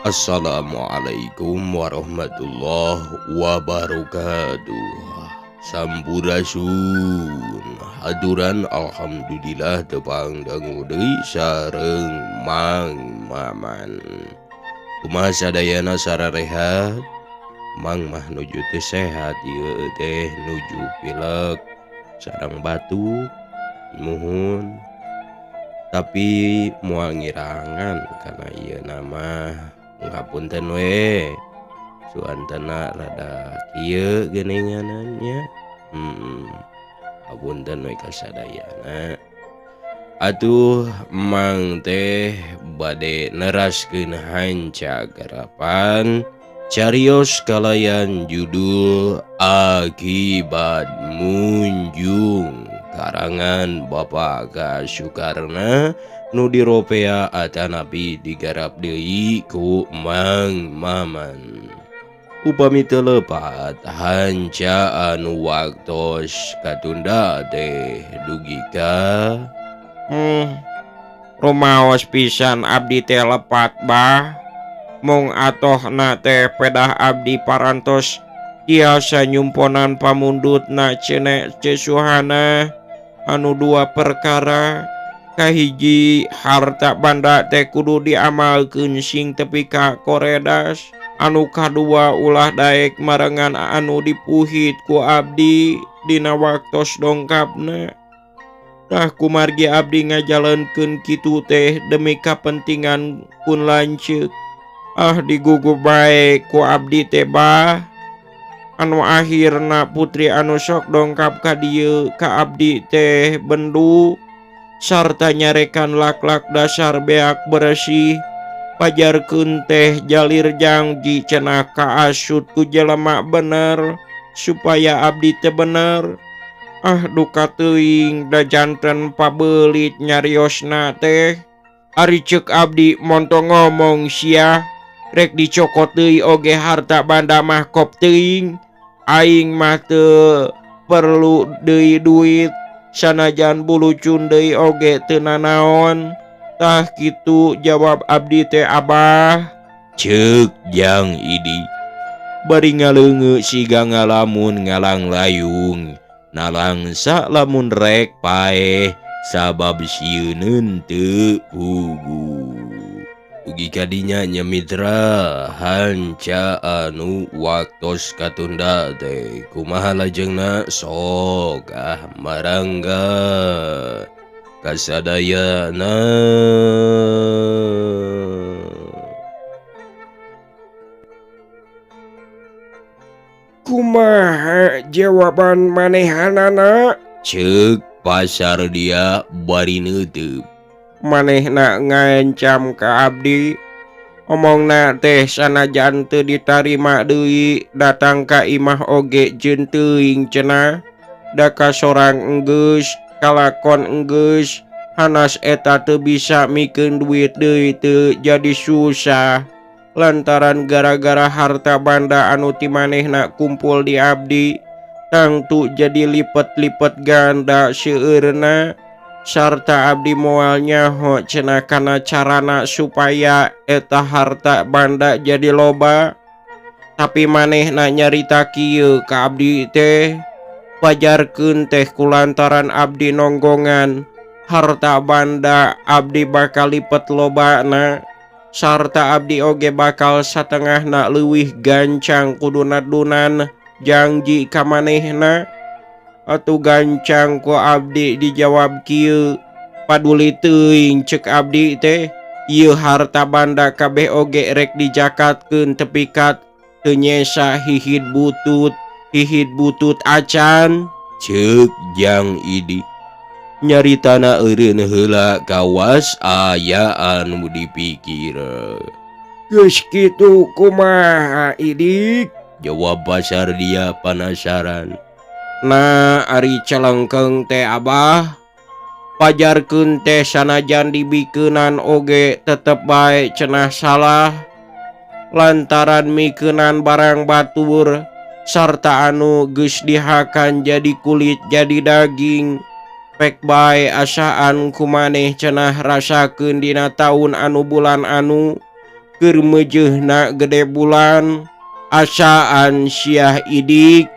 Assalamualaikum warahmatullahi wabarakatuh. Sampurasun. Haduran alhamdulillah tepang dangu deui sareng Mang Maman. Kumaha sadayana sararehat? Mang mah nuju teu sehat ieu teh nuju pilek sareng batuk muhun. Tapi moal ngirangan kana ieu nama ngapunten we. Suantana rada kieu geuninganannya. Apunten we kasadayana. Atuh Mang teh bade neraskeun hanca garapan carios kalayan judul Akibat Munjung karangan Bapak K. Sukarna nu diropea atanapi digarap deui ku Mang Maman. Upami teu lepat hanca anu waktos katunda teh dugi ka Rumaos pisan abdi teh lepat bah. Mung atohna teh pedah abdi parantos tiasa nyumponan pamundutna cenek Ce Suhana anu dua perkara. Kahiji harta banda teh kudu diamalkeun sing tepi ka koredas. Anu kadua ulah daek marengan anu dipuhit ku abdi dina waktos dongkapna. Tah kumargi abdi ngajalankeun kitu teh demi kapentingan pun lanceuk. Ah digugu bae ku abdi teh bah. Anu akhirna putri anu sok dongkap ka dieu ka abdi teh bendu sarta nyarekan lak-lak dasar beak bersih. Pajarkeun teh jalir jangji cenah kaasut ku jelema bener supaya abdi teh bener. Ah duka teuing da janten pabeulit nyariosna teh. Ari ceuk abdi monto ngomong sia rek dicokot deui oge harta banda mah kop teuing. Aing mah teu perlu deui duit sanajan bulucun deui oge teu nanaon. Tah kitu jawab abdi teh abah. Ceuk Jang Idi bari ngaleungeu siga ngalamun ngalanglayung nalangsa lamun rek paeh sabab sieuneun teu pugu. Ugi kadinya nya mitra hanca anu waktos katunda teh kumaha lajengna sok ah marangga kasadayana. Kumaha jawaban manehanana? Ceuk pasar dia bari neuteub. Manehna ngancam ka abdi. Omongna teh sanajan teu ditarima deui datang ka imah oge jeung teuing cenah. Da kasorang enggeus kalakon enggeus hanas eta teu bisa mikeun duit deui teu jadi susah. Lantaran gara-gara harta banda anu ti manehna kumpul di abdi tangtu jadi lipet-lipet ganda seueurna. Sarta abdi moal nyaho cenah kana carana supaya eta harta banda jadi loba. Tapi manehna nyarita kieu ka abdi teh pajarkeun teh kulantaran abdi nonggongan harta banda abdi bakal lipet lobana. Sarta abdi oge bakal satengahna leuwih gancang kuduna-dunan janji ka manehna. Atuh gancang ku abdi dijawab kieu paduli teuing ceuk abdi teh ieu harta banda kabeh oge rek dijakatkeun tepi ka teu nyesa hihid butut hihid butut acan. Ceuk Jang Idi nyaritana eureun heula kawas aya anu dipikir. Geus kitu kumaha Idik? Jawab pasar dia panasaran. Nah ari celengkeng teh abah pajarkeun teh sanajan dibikeunan oge tetep bae cenah salah. Lantaran mikeunan barang batur sarta anu geus dihakan jadi kulit jadi daging. Pek bae asaan kumaneh cenah rasakeun dina taun anu bulan anu. Keur meujeuhna gede bulan asaan Syah Idik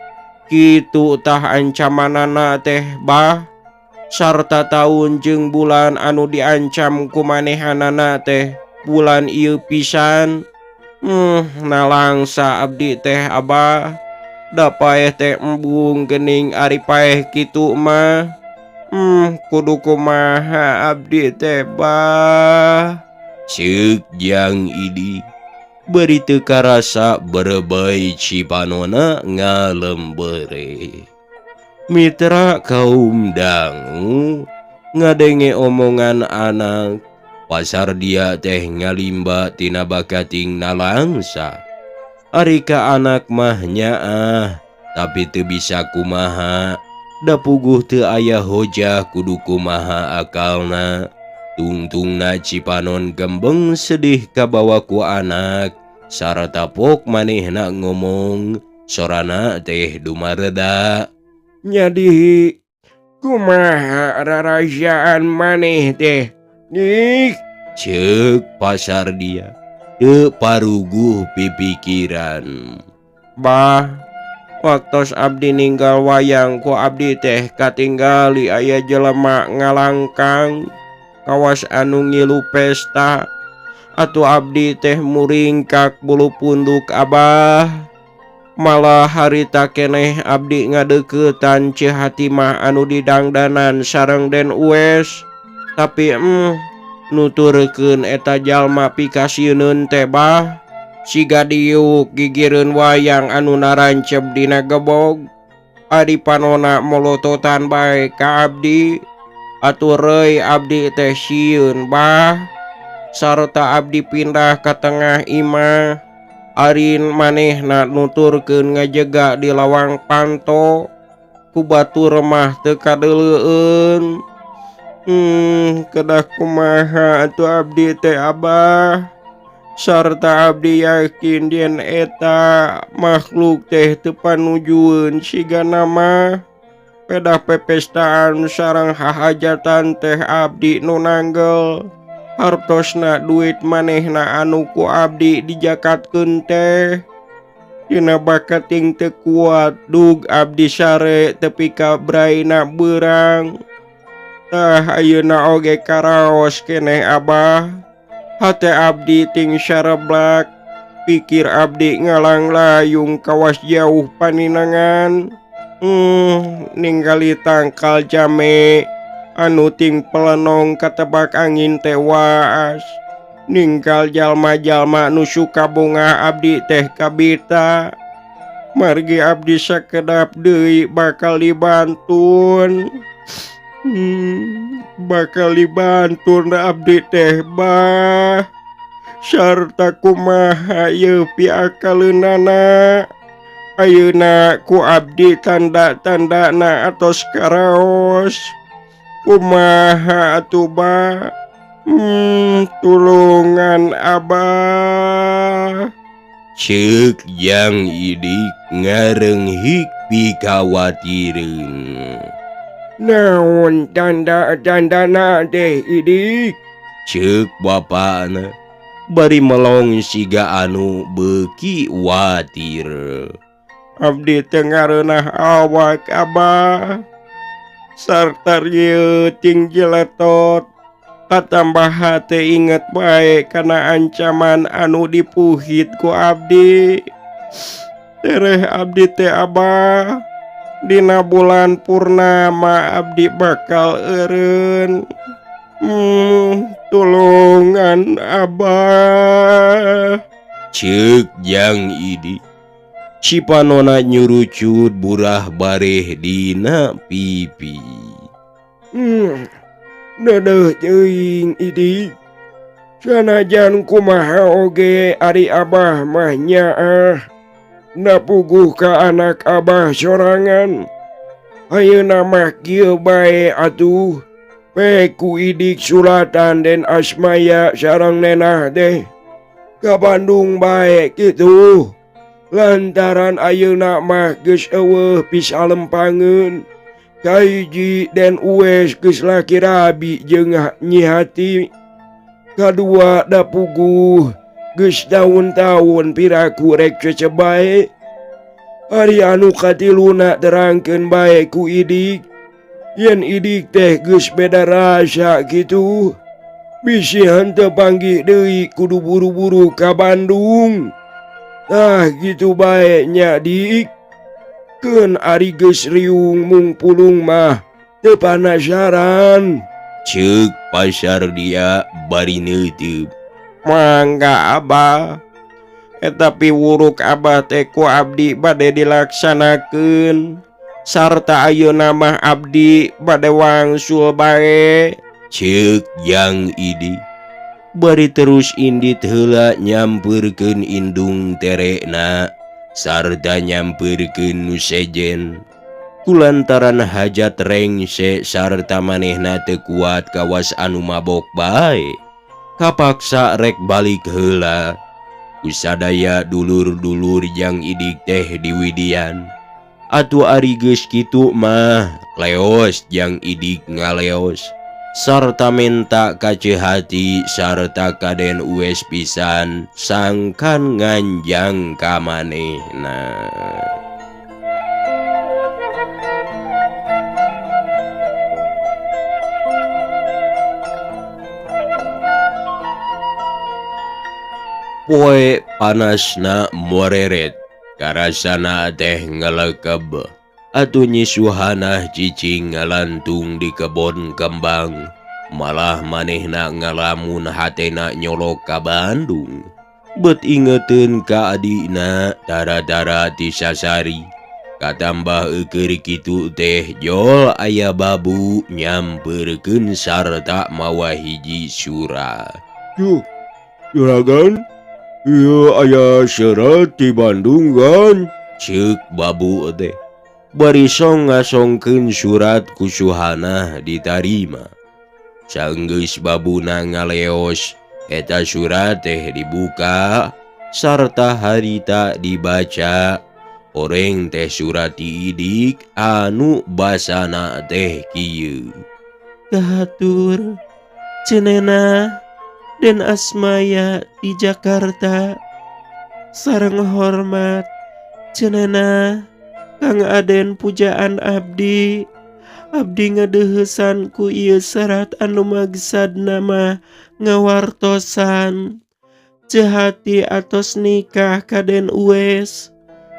kitu tah ancamanana teh bah sarta taun jeung bulan anu diancam ku manehanana teh bulan ieu pisan. Nalangsa abdi teh Abah da paeh teh embung geuning ari paeh kitu mah. Kudu kumaha abdi teh bah. Ceuk Jang Idi bari teu karasa berebay Cipanona ngalembere. Mitra kaum dangu ngadenge omongan anak pasar dia teh ngalimba tina bakating nalangsa. Ari ka anak mah nyaah tapi teu bisa kumaha da puguh teu aya hojah kudu kumaha akalna. Tungtungna Cipanon gembeng sedih kabawa ku anak sarta pok manehna ngomong sorana teh dumareda. Nyadi kumaha rarajaan maneh teh dik? Ceuk pasar dia teu paruguh pipikiran. Bah, waktos abdi ninggal wayang ku abdi teh katinggali aya jelema ngalangkang kawas anu ngilu pesta. Atuh abdi teh muringkak bulu punduk Abah. Malah harita keneh abdi ngadeuketan Ceu Hatimah anu didangdanan sareng Den Uwes. Tapi nuturkeun eta jalma pikasieun teh bah. Siga diuk gigireun wayang anu naranceb dina gebog. Ari panona molototan bae ka abdi. Atuh reuy abdi teh sieun bah. Sarta abdi pindah ka tengah imah. Arin manehna nuturkeun ngajega di lawang panto. Ku batur mah teu kadeuleueun. Kedah kumaha atuh abdi teh Abah. Sarta abdi yakin yen eta makhluk teh teu panujueun sigana mah. Pedah pepestaan sareng hahajatan teh abdi nu nanggel. Hartosna duit manehna anu ku abdi dijakatkeun teh. Dina bakating teu kuat dug abdi sare tepi ka braina beurang. Tah ayeuna oge karaos keneh Abah. Hate abdi ting sareblak. Pikir abdi ngalanglayung kawas jauh paninangan. Ninggali tangkal jame anu ting pelenong katebak angin tewas. Ninggal jalma-jalma nu suka bunga abdi teh kabita. Margi abdi sakedap deui bakal dibantun. Bakal dibantun abdi teh bah. Sarta kumaha ieu piakaleunana. Ayeuna ku abdi tanda-tandana atos karaos. Kumaha atuh bah? Tulungan Abah. Ceuk Jang Idik ngarenghik pikawatireun. Naon tanda-tandana teh Idik? Ceuk bapana bari melong siga anu beuki watir. Abdi teu ngareunah awak Abah. Sarta ieu ting jeletot. Katambah hate inget bae kana ancaman anu dipuhit ku abdi. Tereh abdi teh Abah. Dina bulan purnama abdi bakal eureun. Tulungan Abah. Ceuk Jang Idi. Cipanona nyurucut burah bareh dina pipi. Dedeh teuing Idi. Sanajan kumaha oge ari Abah mah nyaah. Na puguh ka anak Abah sorangan. Ayeuna mah kieu bae atuh. Pe ku Idik suratan Den Asmaya sareng nenah teh. Ka Bandung bae kitu. Lantaran ayeuna mah geus eueuh pisalempangeun. Kahiji Den Uwes geus laki rabi jeung Nyi Hati. Kadua da puguh Geus taun-taun piraku rek cecep bae. Ari anu katiluna terangkeun bae ku Idik. Yen Idik teh geus beda rasa kitu. Bisi henteu panggih deui kudu buru-buru ka Bandung. Tah gitu bae nya Dik. Keun ari geus riung mung pulung mah teu panasaran. Ceuk pasar dia bari neuteub. Mangga Abah. Eta piwuruk Abah teh ku abdi bade dilaksanakeun. Sarta ayeuna mah abdi bade wangsul bae. Ceuk Jang Idi. Bari terus indit heula nyampeurkeun indung terekna sarta nyampeurkeun nu sejen. Kulantaran hajat rengse sarta manehna teu kuat kawas anu mabok bae. Kapaksa rek balik heula. Kusadaya dulur-dulur Jang Idik teh diwidian. Atuh ari geus kitu mah leos Jang Idik ngaleos. Sarta minta ka Cehati sarta ka Den Uwes pisan sangkan nganjang ka manehna. Poe panasna moreret, karasana teh ngelekeb. Atuh Nyi Suhanah cicing ngalantung di kebon kembang. Malah manehna ngalamun hatena nyolok ka Bandung. Bet ingeteun ka adina dara-dara ti sasari. Katambah eukeur kitu teh jol aya babu nyampeurkeun sarta mawa hiji surat. Yuh, juragan, ieu aya surat ti Bandung kan? Ceuk babu teh. Bari song ngasongkeun surat ku Suhanah ditarima. Sanggeus babuna ngaleos, eta surat teh dibuka sarta harita dibaca. Oreng teh surat ti Idik anu basana teh kieu. Kahatur Cenena Den Asmaya di Jakarta. Sareng hormat Cenena Kang Aden pujaan abdi. Abdi ngadeuheusan ku ieu serat anu maksad nama ngawartosan Cehati atos nikah ka Den Uwes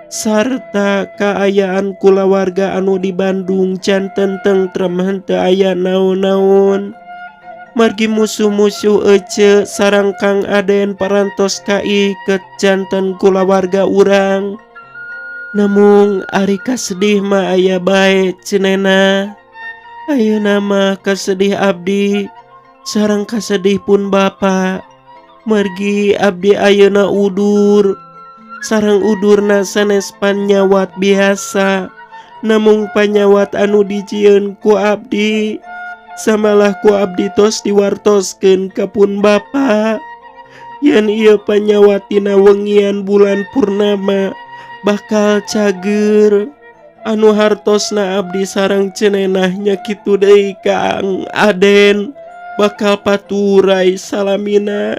sarta kaayaan kulawarga anu di Bandung can tentrem henteu aya naon-naon. Margi musuh-musuh ece sareng Kang Aden parantos kaiket janten kulawarga urang. Namung ari kasedih mah aya bae cenena. Ayeuna mah kasedih abdi sareng kasedih pun bapa. Margi abdi ayeuna udur. Sareng udurna sanes panyawat biasa. Namung panyawat anu dijieun ku abdi. Samalah ku abdi tos diwartoskeun ka pun bapa. Yen ieu panyawat dina wengian bulan purnama bakal cager. Anu hartosna abdi sareng cenenahnya kitu deui Kang Aden bakal paturai salamina.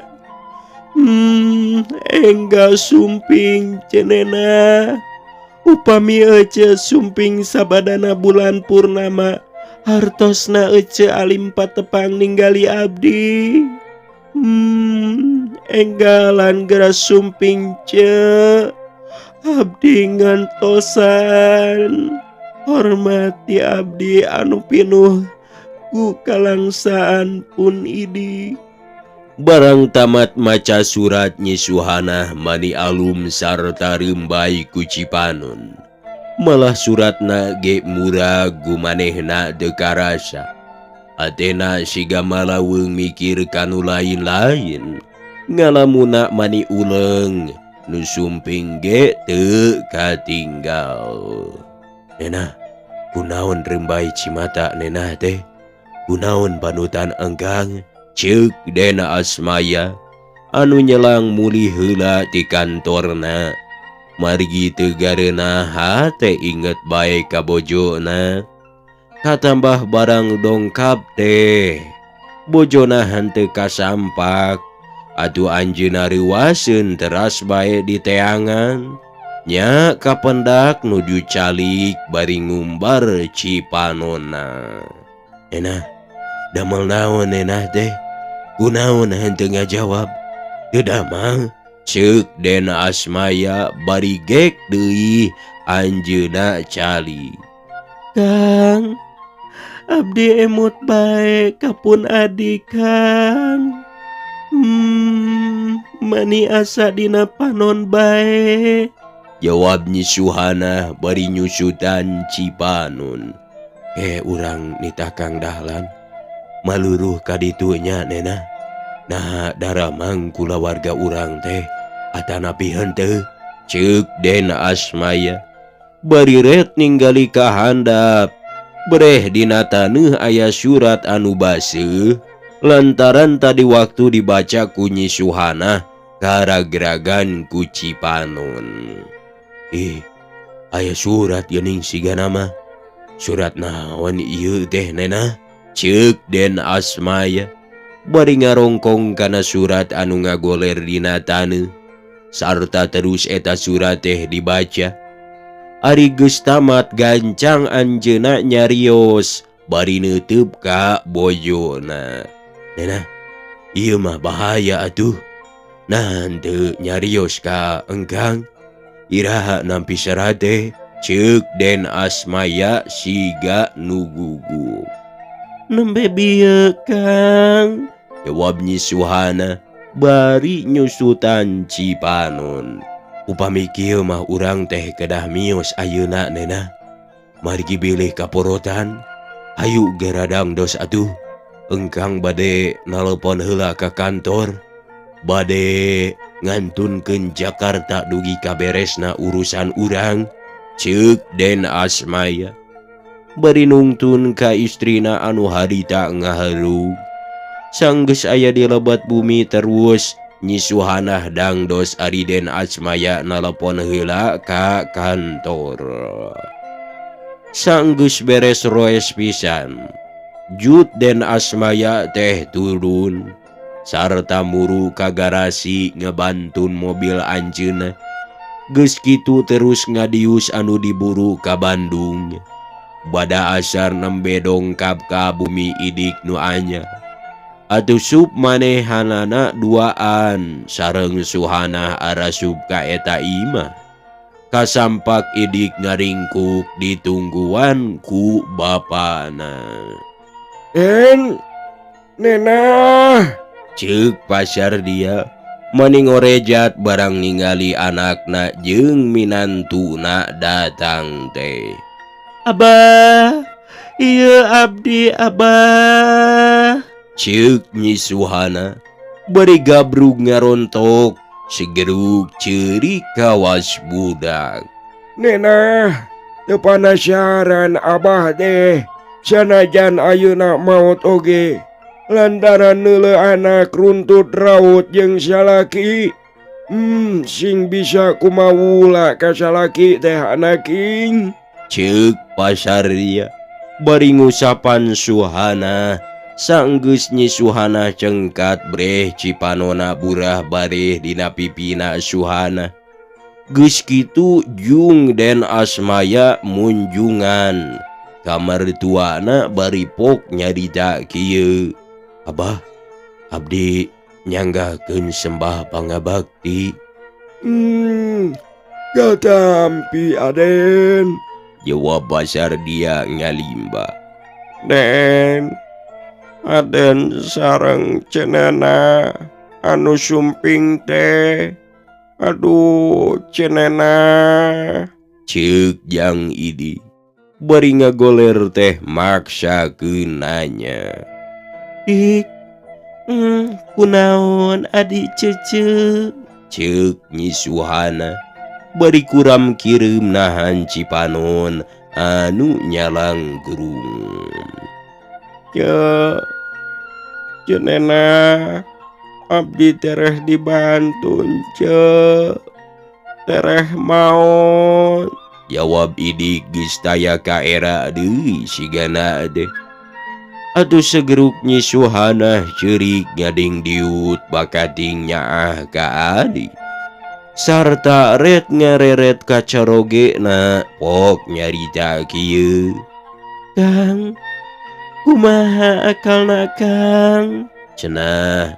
Enggal sumping cenena. Upami ece sumping sabadana bulan purnama hartosna ece alim patepang ninggali abdi. Enggalan geura sumping ce. Abdi ngantosan. Hormati abdi anu pinuh ku kalangsaan pun Idik. Barang tamat maca surat Nyi Suhanah mani alum sarta reumbai ku Cipanon. Malah suratna ge murag gumanehna teu karasa. Atena siga malaweng mikir kanu lain-lain. Ngalamuna mani uleung nu sumping ge teu katinggal. Nena, kunaon reumbai cimata nena teh? Kunaon panutan enggang? Ceuk Dena Asmaya anu nyelang mulih heula ti kantorna. Margi teu gareuna hate inget bae ka bojona. Katambah barang dongkap teh bojona henteu kasampak. Atuh anjeunna reuwaseun teras bae di teangan. Nya kapendak nuju calik bari ngumbar cipanonna. Enah, damel naon enah teh? Kunaon henteu ngajawab? Teu damang. Ceuk Den Asmaya bari gek deui anjeunna calik. Kang, abdi emut bae ka pun adik Kang. Mani asa dina panon bae. Jawab Nyi Suhana bari nyusutan cipanon. Urang nitah Kang Dahlan maluruh ka ditu nya Nena. Nah daramang kulawarga urang teh atanapi henteu. Ceuk Den Asmaya bari ret ninggali ka handap. Breh dina taneuh aya surat anu baseuh lantaran tadi waktu dibaca ku Nyi Suhana karagragan ku cipanon. Aya surat geuning sigana mah. Surat naon ieu teh Nena? Ceuk Den Asmaya bari ngarongkong kana surat anu ngagoler dina taneuh. Sarta terus eta surat teh dibaca. Ari geus tamat gancang anjeunna nyarios bari neuteub ka bojona. Nena, ieu mah bahaya atuh. Nah henteu nyarios ka engkang. Iraha nampi serat teh? Ceuk Den Asmaya siga nu gugup. Nembe bieu Kang, jawab Nyi Suhana bari nyusutan cipanon. Upami kieu mah urang teh kedah mios ayeuna Nena. Margi bilih kaporotan. Hayu geradang dos atuh. Engkang bade nalepon heula ka kantor. Bade ngantunkeun Jakarta dugi ka beresna urusan urang. Ceuk Den Asmaya bari nungtun ka istrina anu harita ngaharug. Sanggeus aya di lebat bumi terus Nyi Suhanah dangdos ari Den Asmaya nalepon heula ka kantor. Sanggeus beres roes pisan. Jut Den Asmaya teh turun sarta muru ka garasi ngebantun mobil anjeunna. Geus kitu terus ngadius anu diburu ka Bandung. Bada asar nembe dongkap ka bumi idik nu anyar. Atuh sup manehanana duaan sareng Suhana arasup ka eta imah. Kasampak idik ngaringkuk ditungguan ku bapana. En, Nena, ceuk pasar dia maning orejat barang ningali anakna jeung minantuna datang teh. Abah, ieu abdi abah. Ceuk Nyi Suhana bari gabrug ngarontok segeruk ceurik kawas budak. Nena, teu panasyaran abah teh sanajan ayeuna maot oge lantaran neuleuh anak runtut raut jeung salaki. Sing bisa kumawula ka salaki teh anaking. Ceuk pasaria bari ngusapan Suhana. Sanggeus Nyi Suhana cengkat breh cipanona burah bareh dina pipina Suhana. Geus kitu jung Den Asmaya munjungan ka mertuana bari pok nyarita kieu. Abah, abdi nyanggakeun sembah pangabakti. Katampi Aden, jawab basar dia ngalimba. Den, Aden sareng cenena anu sumping teh. Aduh cenena, ceuk jang idi bari ngagoler teh maksa keunanya. Dik, kunaon adi cece, ceuk Nyi Suhana bari kuram kireum nahan cipanon anu nyalang gerung. Cek, cenena abdi tereh dibantun cek, tereh maot. Jawab idik geus taya ka era deui sigana teh. Atuh segeruk Nyi Suhana ceurik ngading diut bakating nyaah ka adi. Sarta ret ngareret ka carogena pok nyarita kieu. Kang, kumaha akalna Kang? Cenah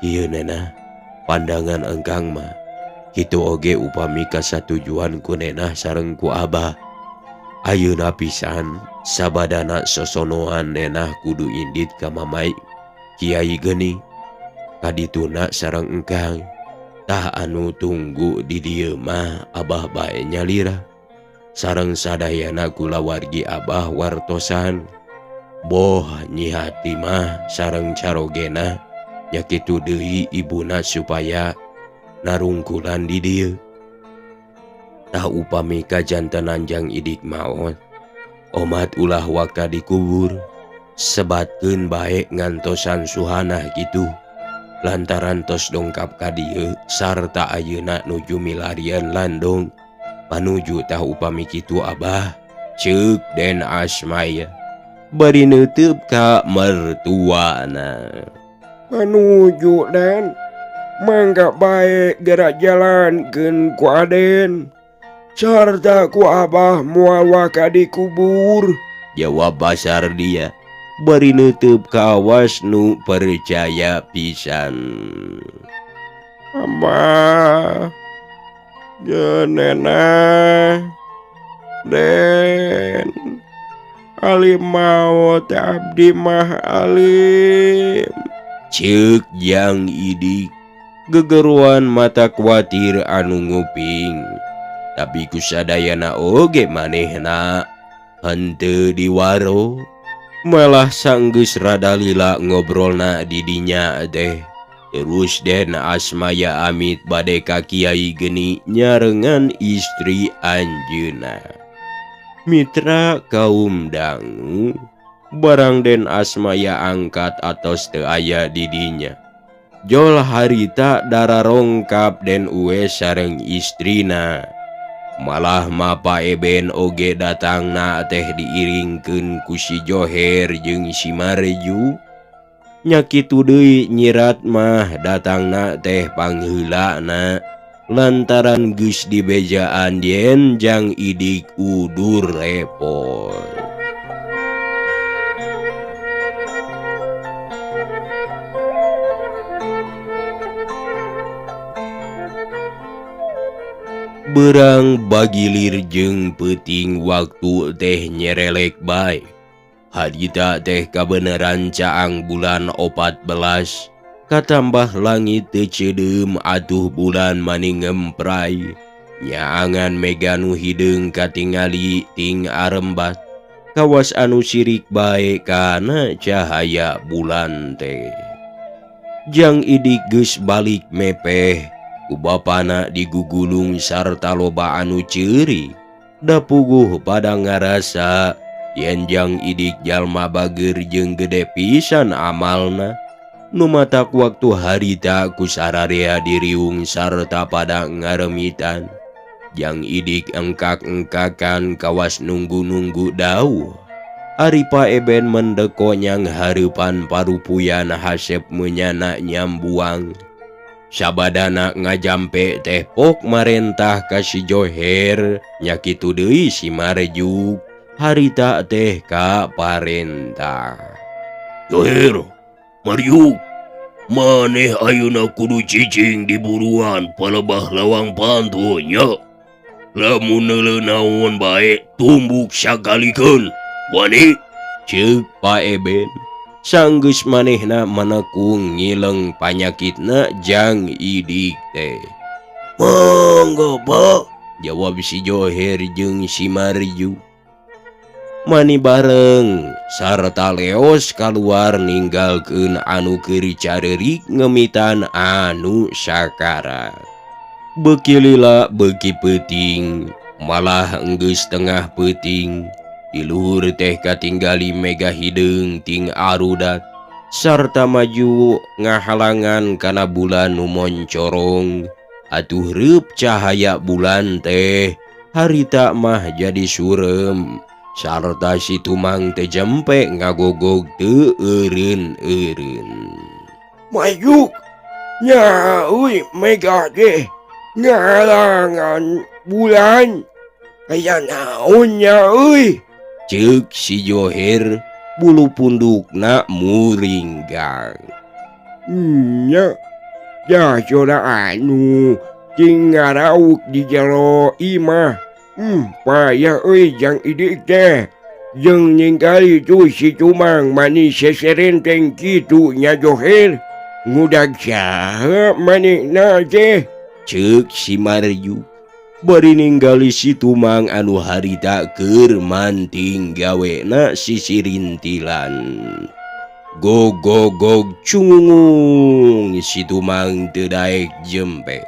ieu nenah pandangan engkang mah kitu oge upami kasatujuan ku nenah sareng ku abah. Ayeuna pisan sabadana sosonoan nenah kudu indit ka mamai Kiai Geni kadituna sareng engkang. Tah anu tunggu di dieu mah abah bae nyalira sareng sadayana kulawargi abah wartosan. Boh Nyi Hatimah sareng carogena nya kitu deui ibuna supaya narungkulan di dieu. Tah upami kajantenan Jang Idik maot omat ulah waka dikubur sebatkeun bae ngantosan Suhanah kitu lantaran tos dongkap ka dieu sarta ayeuna nuju milarian landong panuju tah upami kitu abah ceuk Den Asmaya bari neuteub ka mertuana. Panuju Den mangga bae gerak jalankeun ku Aden sarta ku abah moal waka dikubur, jawab Basar dia bari neuteub ka awas nu percaya pisan. Abah jenena Den alim maot abdi mah alim, ceuk Jang Idik gegeruan mata kuatir anu nguping. Tapi kusadayana oge manehna henteu diwaro malah sanggeus rada lila ngobrolna di dinya teh. Terus Den Asmaya amit bade ka Kiai Geni nyarengan istri anjeunna. Mitra kaum dangu barang Den Asmaya angkat atos teu aya di dinya. Jol harita dararongkap Den Uwe sareng istrina. Malah mapa Eben oge datangna teh diiringkeun ku si Joher jeung si Marju. Nya kitu deui nyirat mah datangna teh pangheulana lantaran geus dibejaan yen Jang Idik udur repot. Berang bagilir jeung peuting waktu teh nyerelek bae. Harita teh kabeneran caang bulan 14 katambah langit teu ceudeum atuh bulan mani ngempray. Nyaangan mega nu hideung katingali ting arembat kawas anu sirik bae kana cahaya bulan teh. Jang Idik geus balik mepeh ku bapana digugulung sarta loba anu ceurik. Da puguh pada ngarasa yen Jang Idik jalma bager jeung gede pisan amalna. Nu matak waktu harita ku sararea diriung sarta pada ngaremitan. Jang Idik engkak-engkakan kawas nunggu-nunggu dauh. Ari Pa Eben mendeko nyang hareupan parupuyan hasep menyana nyambuang. Sabadana ngajampe teh pok marentah ka si Joher nya kitu deui si Marjuk harita teh ka parentah. Joher, Marjuk, maneh ayeuna kudu cicing di buruan palebah lawang panto nya. Lamun neuleuh naon bae tumbuk sakalikeun. Wani? Ceuk Pa Eben. Sanggeus manehna manekung ngileng panyakitna Jang Idik teh. Mangga Pak, jawab si Joher jeung si Marju. Mani bareng sarta leos kaluar ninggalkeun anu keur careurik ngemitan anu sakarat. Beuki lila beuki peuting, malah enggeus tengah peuting. Di luhur teh katinggali mega hideung ting arudat sarta maju ngahalangan kana bulan nu moncorong. Atuh reup cahaya bulan teh harita mah jadi surem Sarta si Tumang teh jempe ngagogog teu eureun-eureun. Mayuk nya euy mega teh ngahalangan bulan aya naon nya euy. Ceuk si Johir bulu pundukna muringgang. Nya dah sora anu cing ngarauk di jero imah. Payah euy jang idik teh. Jeung ninggali tuh si Tumang manis seserenteng kitu nya Johir. Ngudag saha manehna teh? Ceuk si Marjuk bari ninggali si Tumang anu harita keur manting gawena sisirintilan. Gogogog cungungung si Tumang teu daek jempe.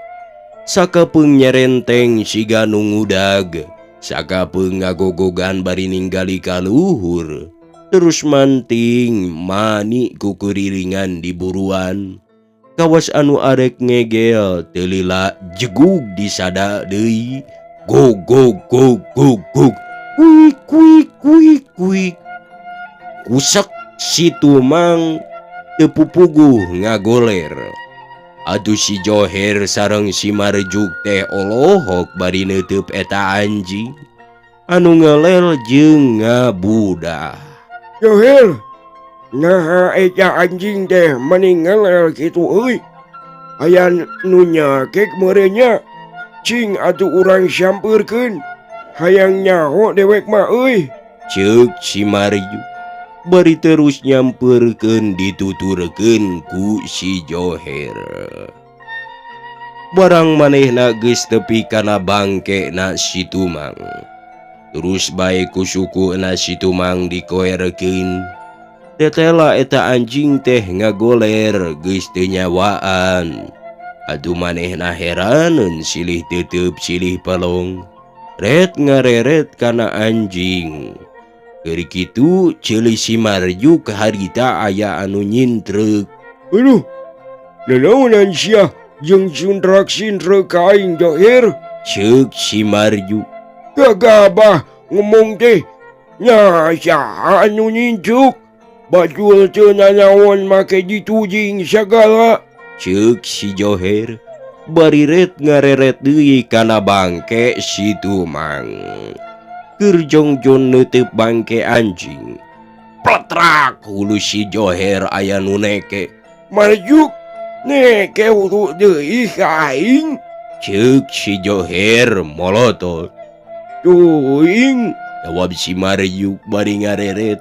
Sakapeung nyerenteng siga nu ngudag, sakapeung ngagogogan bari ninggali ka luhur. Terus manting mani kukurilingan di buruan. Kawas anu arek ngegel teu lila jegug disada deui. Gog gog gog gog gog. Kuik kuik kuik kuik. Kusek si Tumang teu pupuguh ngagoler. Aduh si Johir sareng si Marjuk teh olohok bari neuteub eta anjing anu ngelel jeung ngabudah. Johir, naha eta anjing teh meni ngelel kitu euy. Aya nu nyakek meureun nya. Cing atuh urang sampeurkeun. Hayang nyaho dewek mah euy. Ceuk si Marjuk bari terus nyampeurkeun dituturkeun ku si Johir. Barang manehna geus tepi kana bangkena si Tumang. Terus bae ku sukuna si Tumang dikoerkeun. Tetela eta anjing teh ngagoler geus teu nyawaan. Aduh manehna heraneun silih teuteub silih pelong. Ret ngareret kana anjing. Keur kitu ceuli si Marjuk harita aya anu nyintreuk. Aduh, nanaonan sia jeung sundrak-sindrek ka aing Johir? Ceuk si Marjuk. Gagabah ngomong teh nya saha anu nyintruk? Bajul teu nanaon make ditujing sagala. Ceuk si Johir bari ret ngareret deui kana bangke si Tumang. Keur jongjon neuteub bangke anjing. Pletrak hulu si Johir aya nu neke. Marjuk neke hulu deui ka aing. Ceuk si Johir molotot. Tuing jawab si Marjuk bari ngareret.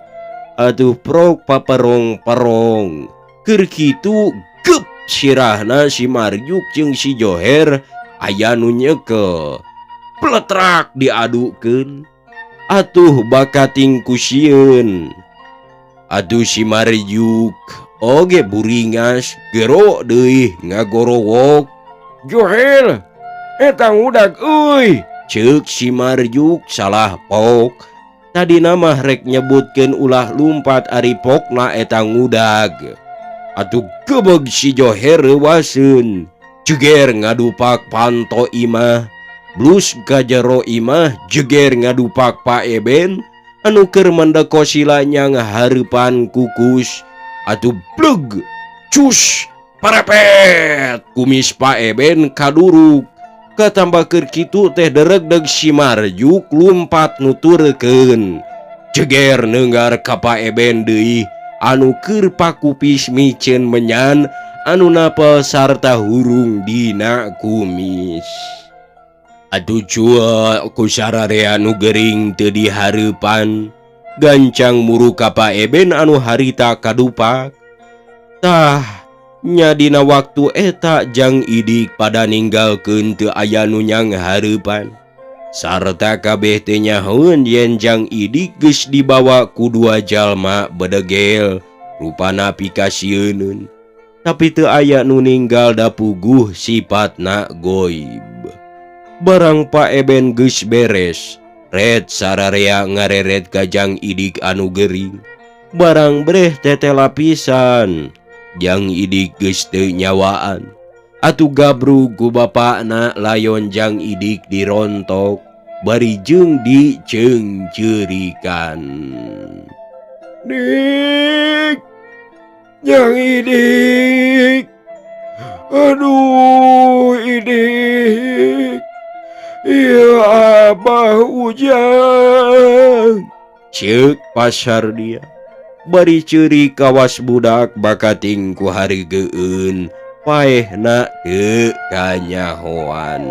Aduh prok paperong-perong. Keur kitu gep sirahna si Marjuk jeung si Johir aya nu nyekel. Pletrak diadukeun. Atuh bakating ku sieun. Aduh si Marjuk oge buringas gero deui ngagorowok. Johir eta ngudag euy. Ceuk si Marjuk salah pok. Tadina mah rek nyebutkeun ulah lumpat ari pokna eta ngudag. Atuh gebeg si Johir reuwaseun. Jeger ngadupak panto imah. Blus ka jero imah jeger ngadupak Pak Eben anu keur mendeko sila nyanghareupan kukus. Atuh bleg cus parepet kumis Pak Eben kaduruk. Katambah keur kitu teh deregdeg si Marjuk lumpat nuturkeun. Jeger neunggar ka Pak Eben deui anu keur pakupis miceun menyan anu napel sarta hurung dina kumis. Aduh cua ku sararea nu gering teu dihareupan. Gancang muru ka Pak Eben anu harita kadupak. Tah nya dina waktu eta jang idik pada ninggalkeun teu aya nu nyanghareupan. Sarta kabeh teh nyahoeun yen jang idik geus dibawa ku dua jalma bedegel rupana pikasieuneun. Tapi teu aya nu ninggal da puguh sipatna goib. Barang Pak Eben geus beres, ret sararea ngareret ka jang idik anu gering. Barang breh tetela pisan, jang idik geus teu nyawaan. Atuh gabrug ku bapakna layon jang idik dirontok. bari jeung diceungceurikan. Dik, jang Idik, aduh Idik, iya Abah Ujang. Ceuk pasar dia bari ceurik kawas budak bakating ku hareugeun paehna teu kanyahoan.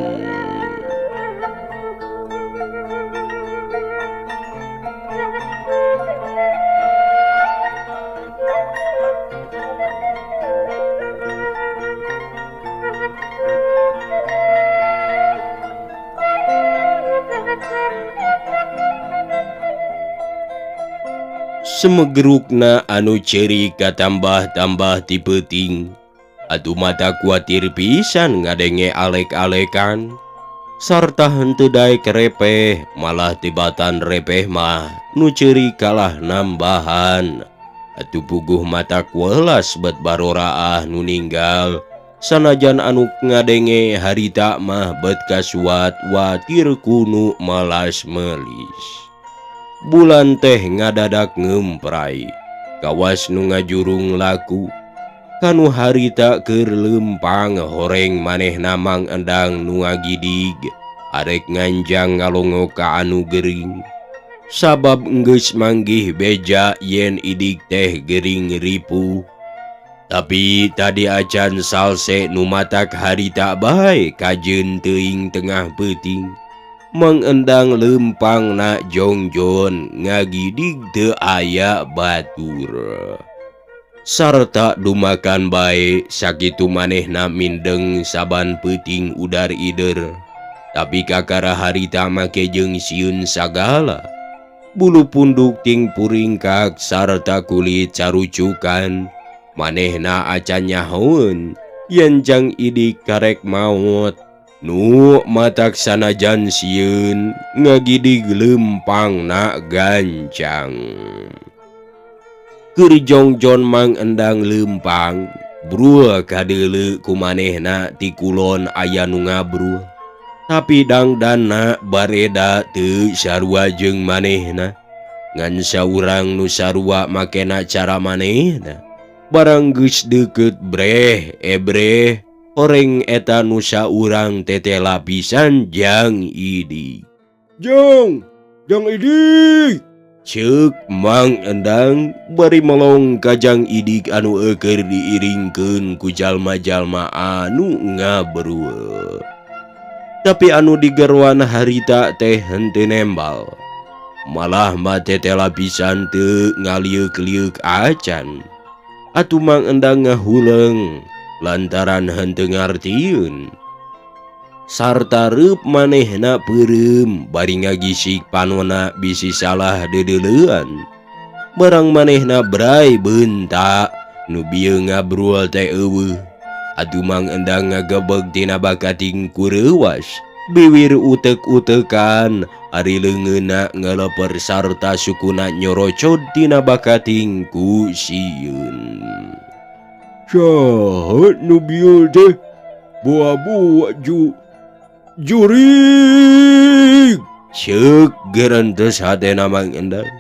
Semegerukna anu ceurik katambah-tambah ti peuting. Atuh mata kuatir pisan ngadenge alek-alekan sarta henteu daek repeh, malah tibatan repeh mah nu ceurik kalah nambahan. Atuh puguh mata kuelas bet baroraah nu ninggal, sanajan anu ngadenge harita mah bet kasuat watir kunu malas melis. Bulan teh ngadadak ngemprai, kawas nu ngajurung laku kanu harita keur lempang horeng manehna Mang Endang nu ngagidig arek nganjang ngalongo ka anu gering. Sabab enggeus manggih beja yen Idik teh gering ripuh. Tapi tadi acan salse nu matak harita bae kajeun teuing tengah peuting. Mang Endang lempang na jongjon ngagidig teu aya batur. Sarta dumakan bae sakitu manehna mindeng saban peuting udar ider. Tapi kakara harita make jeung sieun sagala. Bulu punduk ting puringkak sarta kulit carucukan. Manehna acan nyahoeun yen jang Idik karek maot. Nu matak sanajan sieun ngagidig lempang na gancang. Keur jongjon Mang Endang lempang, brul kadeuleu ku manehna ti kulon aya nu ngabrul. Tapi dangdanna bareda teu sarua jeung manehna. Ngan saurang nu sarua makena cara manehna. Barang geus deukeut breh ebreh, horeng eta nu saurang tetela pisan jang Idik. Jang, jang Idik. Ceuk Mang Endang bari melong ka jang Idik anu eueur diiringkeun ku jalma-jalma anu ngabrul. Tapi anu digeruan harita teh henteu nembal. Malah mah tetela pisan teu ngalieuk-lieuk acan. Atuh Mang Endang ngahuleung lantaran henteu ngartieun. Sarta reup manehna peureum bari ngagisik panona bisi salah deudeulean. Barang manehna bray beunta nu bieu ngabrul teh eueuh. Atuh Mang Endang ngagebeg tina bakating kureuwas, biwir utek-utekan, ari leungeunna ngeleper sarta sukuna nyorocod tina bakating ku sieun. Saha nu bieu teh? Boa-boa jurig. Ceuk gerentes hatena Mang Endang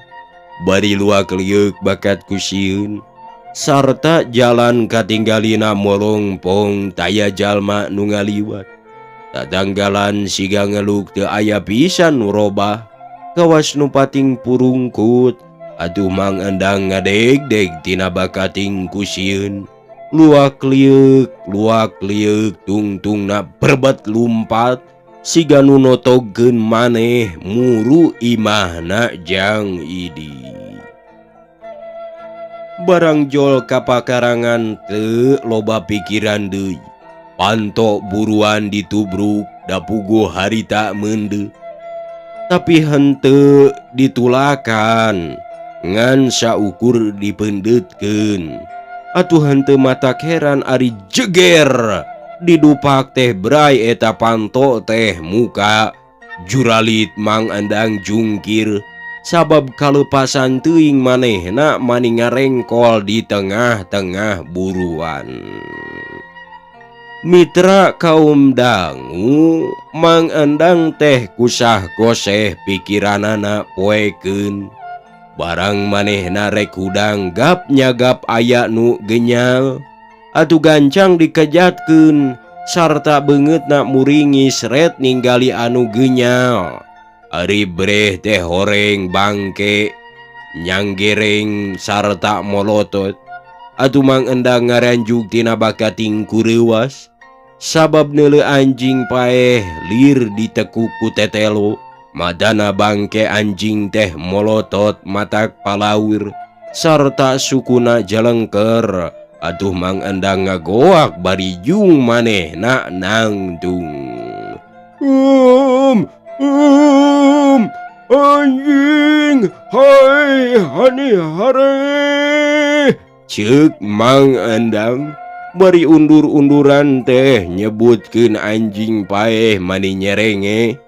bari luak lieuk bakat ku sieun sarta jalan katinggalina molongpong taya jalma nu ngaliwat. Tatanggalan siga ngeluk teu aya pisan nu robah, kawas nu pating purungkut. Atuh Mang Endang ngadegdeg tina bakating ku sieun. Luak liuk tungtungna berbet lumpat siga nu notogkeun maneh muru imahna jang Idik. Barang jol ka pakarangan teu loba pikiran deui. Panto buruan ditubruk da puguh harita meundeuh. Tapi henteu ditulakan ngan saukur dipeundeutkeun. Atuh henteu matak heran ari jeger didupak teh bray eta panto teh muka juralit Mang Endang jungkir sabab kalepasan teuing manehna mani ngarengkol di tengah-tengah buruan. Mitra kaum dangu Mang Endang teh kusah goseh pikiranana poekeun. Barang manehna rek hudang gap nyagap aya nu genyal atuh gancang dikejatkeun sarta beungeutna muringis ret ninggali anu genyal. Ari breh teh horeng bangke nyanggereng sarta molotot. Atuh Mang Endang ngaranjug tina bakating kureuwas sabab neuleu anjing paeh lir ditekuk ku tetelo. Madana bangke anjing teh molotot matak palaur sarta sukuna jalengker. Atuh Mang Endang ngagoak bari jung manehna nangtung. Anjing hai hani hare. Ceuk Mang Endang bari undur-unduran teh nyebutkeun anjing paeh mani nyerenge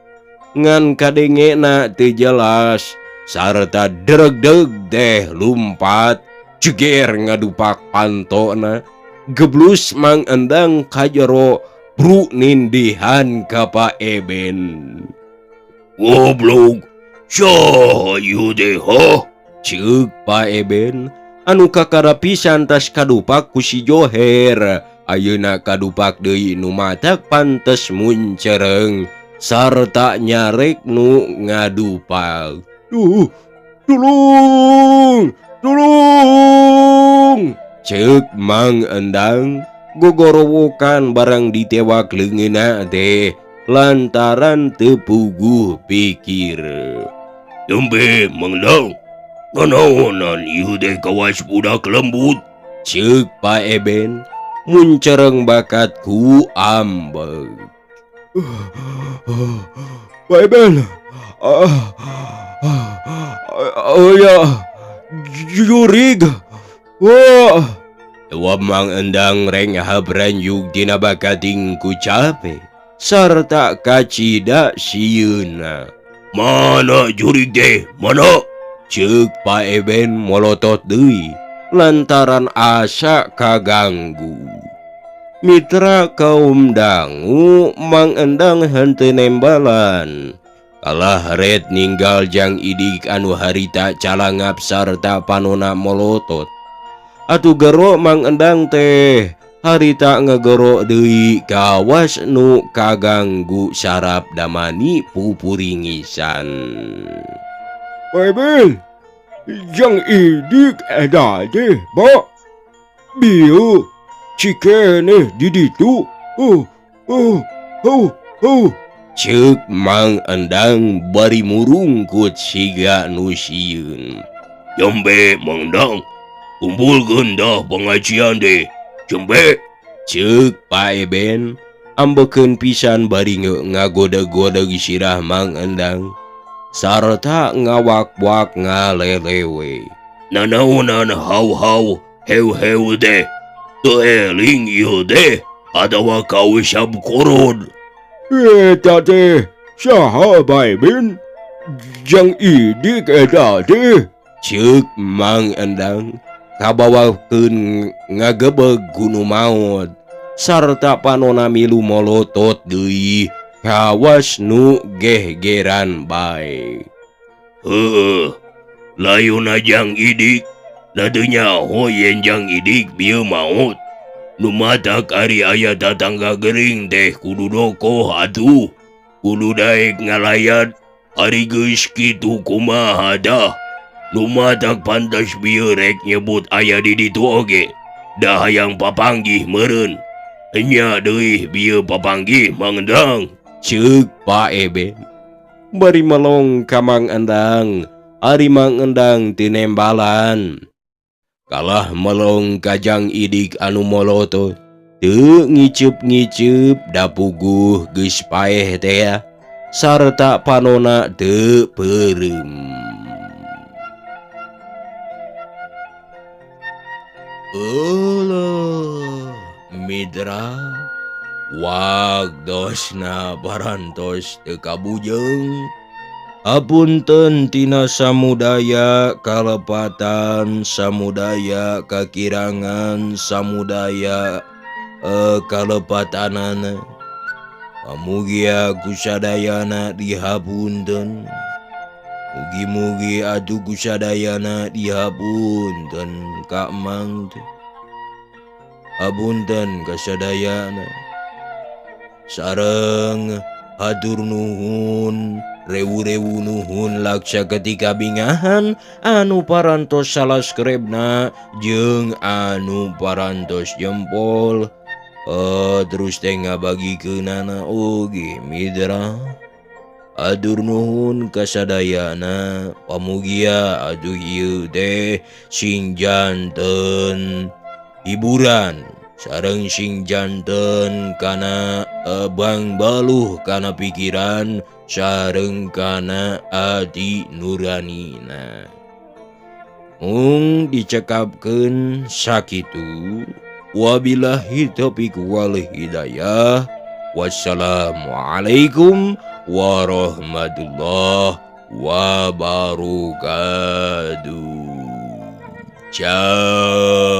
ngan kadengena teu jelas sarta dregdeg teh lumpat jeger ngadupak pantona. Geblus Mang Endang kajero bru nindihan ka Pak Eben. Goblok saha ieu teh hah? Ceuk Pak Eben anu kakara pisan tas kadupak ku si Joher. Ayeuna kadupak deui nu matak pantes muncereng sarta nyarek nu ngadupak. Duh, tulung, tulung. Ceuk Mang Endang gogorowokan barang ditewak leungeunna teh lantaran teu puguh pikir. Tembe Mang Endang, nanaonan ieu teh kawas budak lembut? Ceuk Pak Eben muncereng bakat ku ambeg. Pak Eben, aya jurig. Wah. Jawab Mang Endang reng habranjug dina bakating ku cape sarta kacida sieuna. Mana jurig teh? Mana? Ceuk Pak Eben molotot deui lantaran asa kaganggu. Mitra kaum dangu Mang Endang henteu nembalan. Kalah ret ninggal jang idik anu harita calangap sarta panona molotot. Atuh gero Mang Endang teh harita ngegero deui kawas nu kaganggu sarap damani pupuringisan. Pak Eben, jang idik eta teh, Pak. Bieu cikeneh di ditu. Ceuk Mang Endang bari murungkut siga nu sieun. Jembe Mang Endang, kumpulkeun dah pengajian deh. Jembe. Ceuk Pak Eben ambekeun pisan bari ngagodeg-godeg sirah Mang Endang sarta ngawak-wak ngalelewe. Nanaonan hau-hau heu-heu teh. Teu eling ieu teh atawa kausap korod. Eta teh saha Pak Eben? Jang idik eta teh. Ceuk Mang Endang kabawakeun ngagebeg gunu maot sarta panona milu molotot deui kawas nu gehgeran bae. Heueuh, layuna jang idik. Da teu nyaho yen jang idik bieu maot. Nu matak ari aya tatangga gering teh kudu dokoh atuh. Kudu daek ngalayat ari geus kitu kumaha dah. Nu matak pantes bieu rek nyebut aya di ditu oge. Da hayang papanggih meureun. Enya deui bieu papanggih Mang Endang. Ceuk Pak Eben bari melong ka Mang Endang. Ari Mang Endang tinembalan. Kalah melong kajang idik anu molotot teu ngiceup-ngiceup da puguh geus paeh teh sarta panona teu peureum. Eueuh mitra wagdosna parantos teu kabujeng. Apunten tina samudaya kalepatan, samudaya kakirangan, samudaya Kalepatanana pamugia kusadayana dihapunten. Mugi-mugi atuh kusadayana dihapunten ka Mang teh. Hapunten kasadayana. Sareng hatur nuhun rewu-rewu nuhun laksa ketika bingahan anu parantos salaskrebna jeung anu parantos jempol. Terus teh ngabagikeunana oge mitra. Atur nuhun kasadayana pamugia aduh ieu teh sing janten hiburan sareng sing janten kana bang baluh kana pikiran sareng kana ati nuranina. Mung dicekapkeun sakitu. Wabillahi taufiq wal hidayah. Wassalamualaikum warahmatullahi wabarakatuh. Ciao.